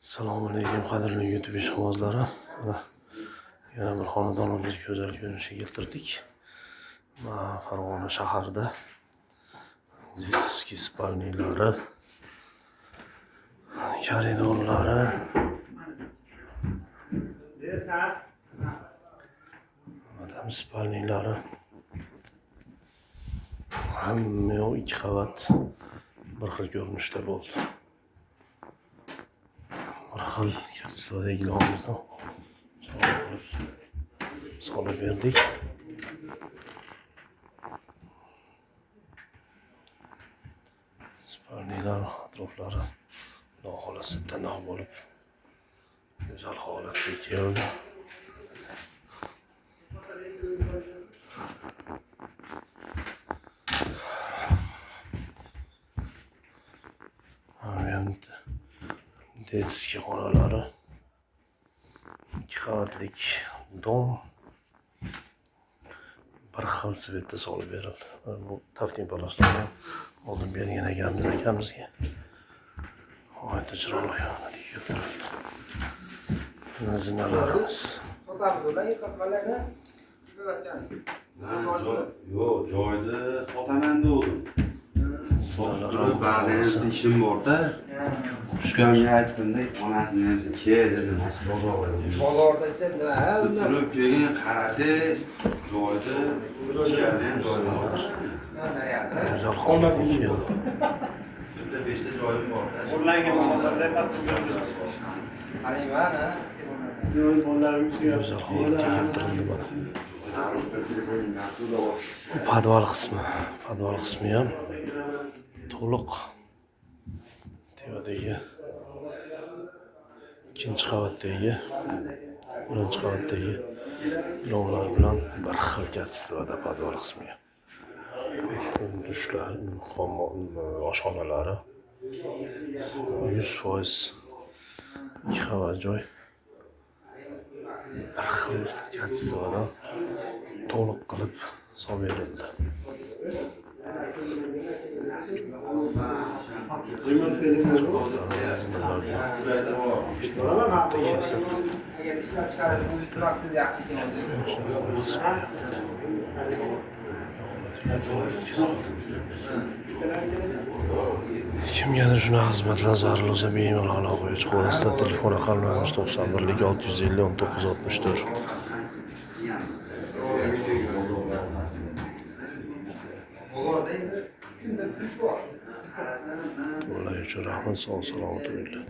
Assalomu alaykum, qadrli YouTube ishqibozlari. Mana yana bir xonadonimizni go'zal ko'rinishga keltirdik. Mana Farg'ona shahrida детский спальни lari, koridorlari, odam спальни lari, hamma yoq ikki qavat bir xil ko'rinishda bo'ldi. Bir xil качество dagi gilamimizni solib berdik. Спальни lar atroflari xudo xohlasa tinoq bo'lib go'zal holatga keldi. Детский xonalari, ikki qavatlik dom bir xil svetda solib berildi. Bu taftin palaslarni ham oldin bergan ekanmiz akamizga. G'oyatda chiroyli holatga keltirildi. Zinalarimiz. Yo'q, joyni sotaman dedim. Ba'dan ishim bor-da. Ukamga aytdim-da, onasini ham kel dedim, mana shu bozorga. Bozorda nima? Turib keyin qarasa, joyni ichkarida ham joy bor. Go'zal holatga keldi. Bitta 5 ta joyim bor. Qarayman, ha. Go'zal holatga keltirildi mana. Podval qismi, podval qismi ham to'liq tepadagi ikkinchi qavatdagi, birinchi qavatdagi gilamlar bilan bir xil качество da podval qismi. Dushlar, oshxonalari 100% ikki qavat joy bir xil качество dan to'liq qilib solib berildi. Agar ishlab chiqarish o'zi turaksiz yaxshi ekan. Kimgadir shunaqa xizmatlar zarur bo'lsa, bemalol aloqaga chiqa olasizlar. Telefon raqamlarimiz 91 650 19 64. Bozorda endi shunda pul bor. Ular uchun rahmat, sog' salomat bo'linglar.